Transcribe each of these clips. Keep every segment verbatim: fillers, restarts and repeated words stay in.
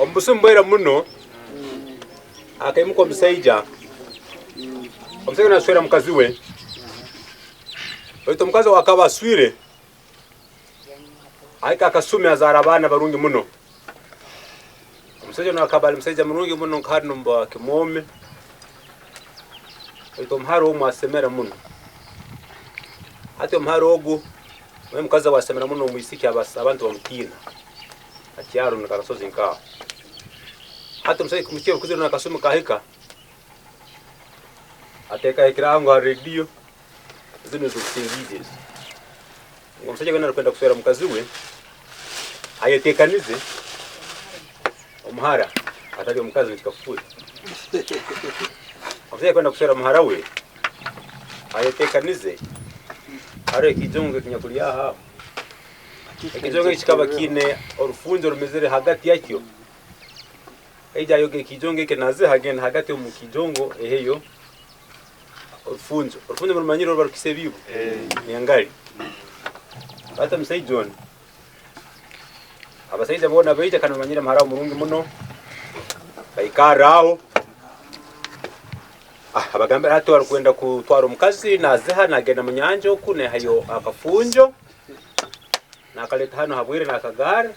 Omu busumi bw'ira muno, hakaimuka omusaija. Omusaija naswera mukazi we. Baitu omukazi ow'akaba aswire, ahika akasumi, azaara abaana barungi muno. Omusaija onu akaba ali musaija murungi muno, nka hanu omu ba Kimoome. Baitu omuhara omu asemera muno. Hati omuhara ogu, omukazi we asemera muno, omwisiki abas-, abantu bamutiina. Ha kyaro nka Kasozi nkaho. Hati omusaija kumukira okuzire n'akasumi kahika, ateekahikira aho ngu ha rediyo, zinu ez'obusingiizi ezi. Ngu omusaija weena arukwenda kuswera mukazi we, ayeteekanize, omuhara, atali omukazi, nikikafuuya. Omusaija kwenda kuswera muhara we, ayeteekanize, haroho ekijongo ekinyakulyaho aho. Ekijongo eki kikaba kiine orufunjo rumezere hagati yakyo. Aija ayoga ekijongo eki, naziha, agenda hagati omu kijongo, eheyo orufunjo. Orufunjo murumanyire orubarukisa ebiibo? Eh. N'engali. Bata musaija onu. Abasaija boona baija, kandi bamanyire muhara we murungi muno. Baikarra aho. Ah, abagambira hati, arukwenda kutwara omukazi, naziha, nagenda mu nyanja oku, nehayo akafunjo. Nakaleta hanu ha bwire, nakagaara.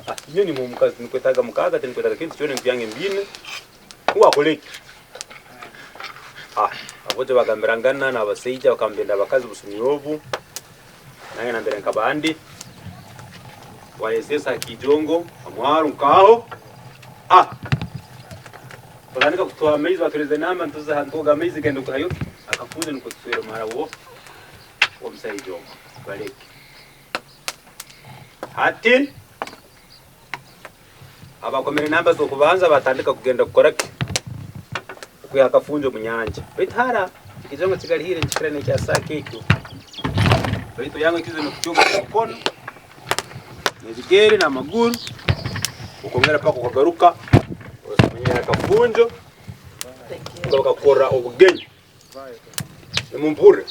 Ah, nyowe nimwo omukazi, tinkwetaaga mukaaga, tinkwetaaga kintu kyona, ebintu byange mbiine. Uwe akole ki? Ah, aboojo bagambirangana n'abasaija, bakaba nibenda abakazi busumi obu. Nange nambere nkabandi. Twayesesa ha kijongo, ha mwaro nkaho. Ah! Batandika kutuha amaizi, batuleza enamba, nituza ha, nitwoga amaizi, genda kuhayo akafunjo, nukwo tuswere muhara wo, w'omusaija omu. Baleke. Hati, abakomere enamba z'okubanza batandika kugenda kukora ki? Kwiha akafunjo omu nyanja. Baitu hara, ekijongo kigalihire nikikira n'ekya saaka ekyo. Baitu oyange kize n'okucunga omukono, n'ebigere, n'amaguru, okongera paka okagaruka, osemanyire akafunjo, bakakorra obugenyi. Nimumpurra?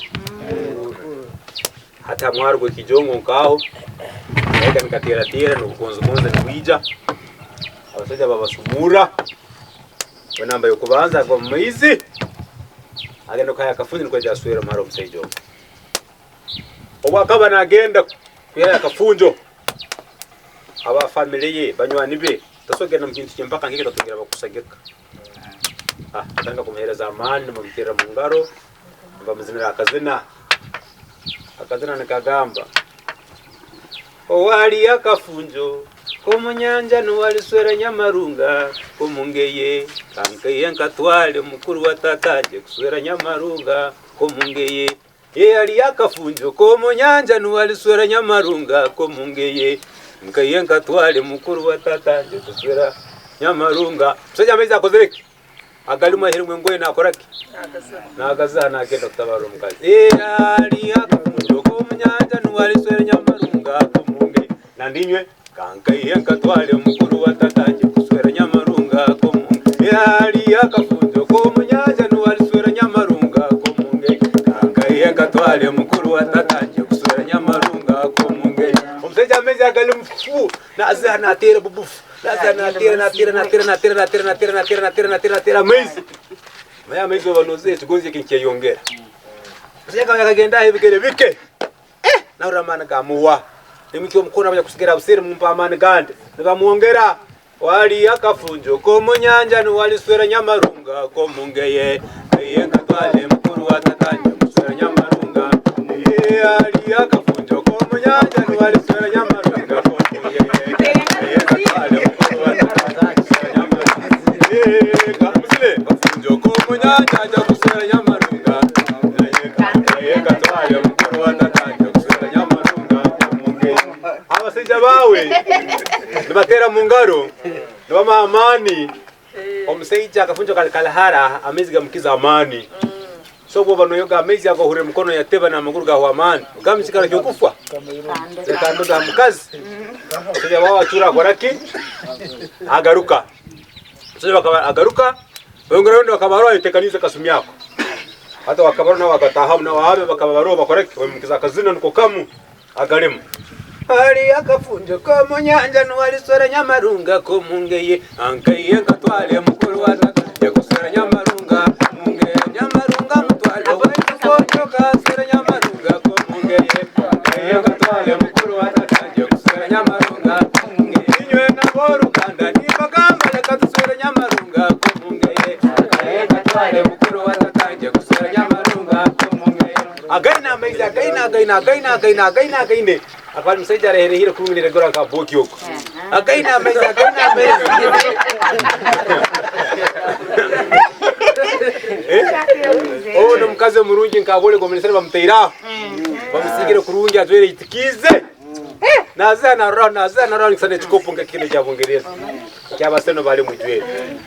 Hati ha mwaro gw'ekijongo nkaho, akayaga nikateerateera, n'obukonzokonzo nibwija. Abasaija babasumurra. Enamba y'okubanza agwa mu maizi. Agenda kuhayo akafunjo, nukwo aije aswere omuhara omusaija ogu. Obu akaba nagenda kwihayo akafunjo, aba family ye, banywani be, tasobora kugenda mu kintu ky'empaka nk'eki, tatungire abakusagika. Ah, batandika kumuheereza amaani, nibamuterra mu ngaro, nibamuzinira akazina. Akazina nikagamba, "Owali akafunjo k'omu nyanja, nuwe aliswera Nyamarunga k'omu ngeye. Kankaihe nkatwale mukuru wa tatanje kuswera Nyamarunga k'omu ngeye." Eyali akafunjo k'omu nyanja, nuwe aliswera Nyamarunga k'omu ngeye. Nkaihe nkatwale mukuru wa tatanje kuswera Nyamarunga. Musaija amaizi akozere ki? Agalimu, aihiremu engoye, nakora ki? Nagazaha, nagenda kutabarra omukazi. Eyali akafunjo k'omu nyanja, nuwe aliswera Nyamarunga k'omu ngeye. Nandi inywe? Kankaihe nkatwale mukuru wa tatanje kuswera Nyamarunga k'omu ngeye. Eyali akafunjo k'omu nyanja, nuwe aliswera Nyamarunga k'omu ngeye. Kankaihe nkatwale mukuru wa tatanje kuswera Nyamarunga k'omu ngeye. Omusaija amaizi agali mufu, naziha, nateera bubufu. Naziha, nateera, nateera, nateera amaizi. Manya amaizi oba noziha, ekigonzi eki nikyeyongera. Omusaija akaba yakagendaho ebigere bike. Eh, nahurra amaani gamuhwa. Nimwikya omukono, abaija kusigara buseeri, mumpe amaani gandi. Nibamwongera. Wali akafunjo k'omu nyanja, nuwe aliswera Nyamarunga k'omu ngeye. Nkaihe nkatwale mukuru wa tatanje kuswera Nyamarunga. Eh, ali akafunjo k'omu nyanja, nuwe aliswera Nyamarunga k'omu ngeye. Nkaihe nkatwale mukuru wa tatanje kuswera Nyamarunga. Eh, kamusile, akafunjo k'omu nyanja, aija kuswera Nyamarunga. Nkaihe nkatwale mukuru wa tatanje kuswera Nyamarunga k'omu ngeye. Abasaija baawe nibateera mu ngaro, nibamuha amaani. Omusaija akafunjo kali kali hara, amaizi gamukiza amaani. So, bwoba noyoga amaizi ago, ohurra emikono yateba n'amaguru gahwa amaani, ogambe kikaro ky'okufa? Leka ndoge ha mukazi. Omusaija waawe acura akora ki? Agaruka. Omusaija bakaba agaruka, oyongera rundi bakaba baroho ayetekaniize kasumi ako. Hati ow'akabaroho nawe agataahamu, nawe abe bakaba baroho bakora ki? Oimukiza akazina niko kamu. Agalimu. Ali akafunjo k'omu nyanja, nuwe aliswera Nyamarunga k'omu ngeye. Ankaiye nkatwale mukuru wa tata, nje kuswera Nyamarunga mu ngeye. Nyamarunga mutwale, waitu kojo kaswera Nyamarunga k'omu ngeye. Ankaiye nkatwale mukuru wa tata, nje kuswera Nyamarunga mu ngeye. Inywe n'ab'oruganda nimbagamba, leka tuswere Nyamarunga k'omu ngeye. Ankaiye nkatwale mukuru wa tata, nje kuswera Nyamarunga k'omu ngeye. Againe amaizi, againe, againe, againe, againe, againe. Akaba ali musaija areherehire kurungi, niregura nka booki ogu. Againe amaizi, againe amaizi. Eh? Oh, n'omukazi omurungi nka bole, gomulisere bamutairaho. Bamusigire kurungi, ajwere itikize. Naziha naroraho, naziha naroraho, nikisana ekikopo nka kinu ekya Bungereza. Ekya Arsenal bali mujwere.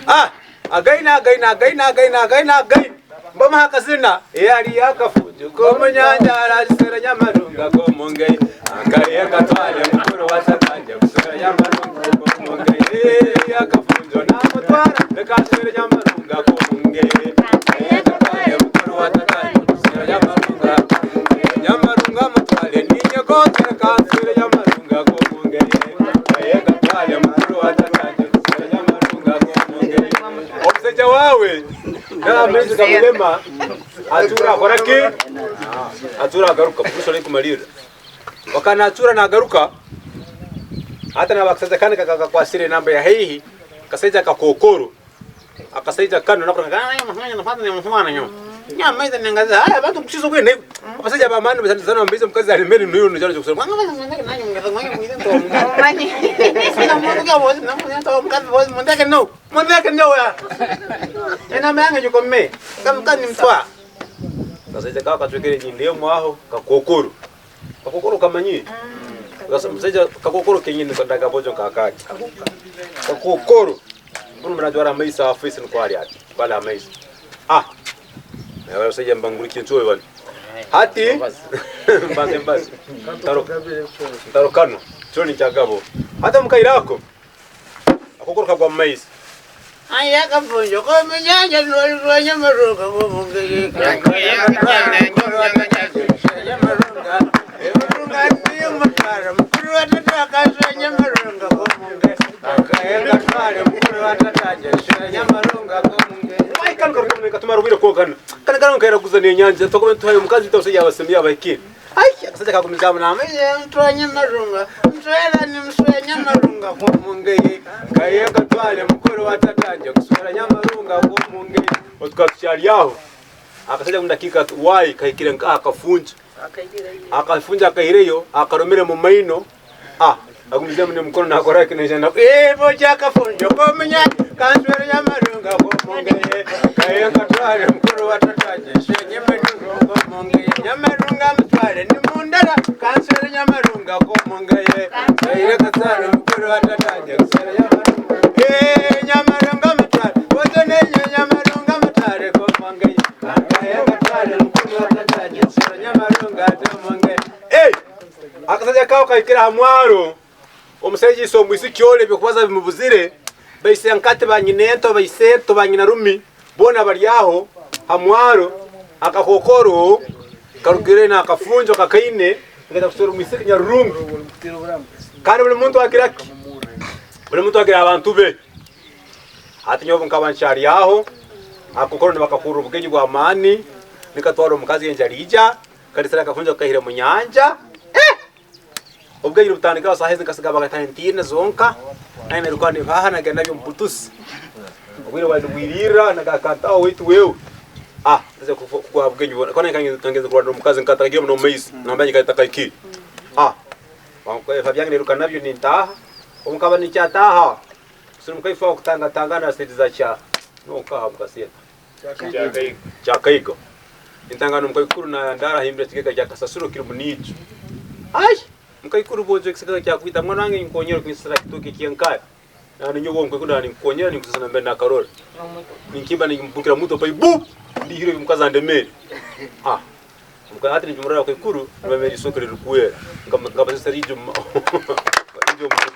Ah! Againe, againe, againe, againe, againe, againe. Mbamuha akazina, eyali akafunjo k'omu nyanja, araliswera Nyamarunga k'omu ngeye. Ankaiye nkatwale mukuru wa tata, nje kuswera Nyamarunga k'omu ngeye. Eyali akafunjo namutwara, leka nswere Nyamarunga k'omu ngeye. Ankaiye nkatwale mukuru wa tata, nje kuswera Nyamarunga k'omu ngeye. Nyamarunga mutwale, ninyegote, leka nswere Nyamarunga k'omu ngeye. Ankaiye nkatwale mukuru wa tata, nje kuswera Nyamarunga k'omu ngeye. Omusaija wawe, nari amaizi gamulema, atuura akora ki? Atuura agaruka, Bruce ali kumalirra. Wakaba naatuura naagaruka, hati naba akasaija kandi kaka-, kakwasire enamba ya haihi, akasaija akakokoro. Akasaija kanu, nako, "Ai, muhwana, muhwana, muhwana, nyo. Nyo, amaizi ningaza, ai, abantu kusiza kwene." Abasaija b'amaani, basana, basana, amaizi omukazi alemere, niyo, niyo, niyo, niyo, Mundeke nyowe. Enamba yange gikome. Kamuka nimutwara. Kasaija kako kacwekere enyindo emu aho, kakokoro. Kakokoro kamanyire? Kasa-, musaija, kakokoro kenyini niko ndagabojo nkakaki. Kakokoro. Bunu murajwara amaiso ha face niko ali ati. Bali amaiso. Ah. Nawe abasaija mbangurukye ncowe banu. Hati. Mbaze, mbaze. Ntaro-, ntaro kanu. Kyo nikyagabo. Hati omukaire ako. Akokoro kagwa mu maizi. Aye akafunjo k'omu nyanja, nuwe aliswera Nyamarunga k'omu ngeye. Nyamarunga niyo mutwara, mukuru wa tata akaswera Nyamarunga k'omu ngeye. Akaye katwale mukuru wa tata, aje aswera Nyamarunga k'omu ngeye. Wai, kanu karukumu nikatumara obwire kwonka kanu. Kanu, kanu nkeraguza n'enyanja, tukakuba nituhayo omukazi, bita omusaija abasembi abahikire. Ai, akasaija kagumizaamu n'amaani, "Eh, ntwara Nyamarunga, ntwara nimuswera Nyamarunga k'omu ngeye." Kaye katwale mukuru wa tata, nje kuswera Nyamarunga k'omu ngeye. Obu tukaba tukyali aho, akasaija omu dakiika ati, wai, kahikire nkaha akafunjo. Akafunjo akaihireyo, akarumire mu maino. Ah, agumizeemu n'emikono naakora ki, naija na, eh, bojo akafunjo k'omu nyanja, kanswere Nyamarunga k'omu ngeye. Kaye nkatwale mukuru wa tata, aje aswere Nyamarunga k'omu ngeye. Nyamarunga mutwale ni mundara, kanswere Nyamarunga k'omu ngeye. Kaire katwale mukuru wa tata, aje aswere Nyamarunga. Eh, Nyamarunga mutwale, bojo nenye Nyamarunga mutwale k'omu ngeye. Kaye katwale mukuru wa tata, aje aswere Nyamarunga k'omu ngeye. Eh! Akasaija kawe kahikire ha mwaro, omusaija ise omwisiki oli, eby'okubaza bimubuzire, baisenkati, banyinento, baisento, banyinarumi, boona bali aho ha mwaro, akakokoro karugire n'akafunjo kakaine, nikaija kuswera omwisiki nyarurungi. Kandi buli muntu agira ki? Buli muntu agira abantu be. Hati nyowe obu nkaba nkyali aho, akakokoro nibakakurra obugenyi bw'amaani, nikatwara omukazi enjaliija, kalisira akafunjo kaihire mu nyanja. Eh! Obugenyi nibutandikiraho saaha ezi nkasiga bagataho entiina zonka, nanye nairuka nimpaha nagenda nabyo omu butusi. Obwire bwali nibwirirra, nagakantaho waitu wewe. Ah, nze kufu-, kukuha obugenyi bwona. Koona nkange-, nkangenze kurwanira omukazi, nkatakagiire muno omu maizi, nambere nyikara ntakahikire. Ah, ebintu byange nairuka nabyo nintaaha. Obu nkaba ninkyataaha, kusiri mukaifu aho kutangatangana na side za kya. Nonka ha mukasenta. Kyakaigo. Kyakaigo. Nintangana n'omukaikuru na ndara ahimbire ekigega kya kasasiro kiri mu niijo. Ai! Mukaikuru bwojo ekigega kyakwita, mwana wange, nkonyera kunsasira kitooke ky'enkara. Na ninyowe omukaikuru na ninkonyera, ninkusasira nambere nakarora. Ninkimba nimbukira muto pai bu! Ndihirwe omukazi andemere. Ah! Omuka-, hati ninkimurora kaikuru, nibamera isoke lirikwera. Nkaba, nkaba nsesa lijo mu-, lijo mu-,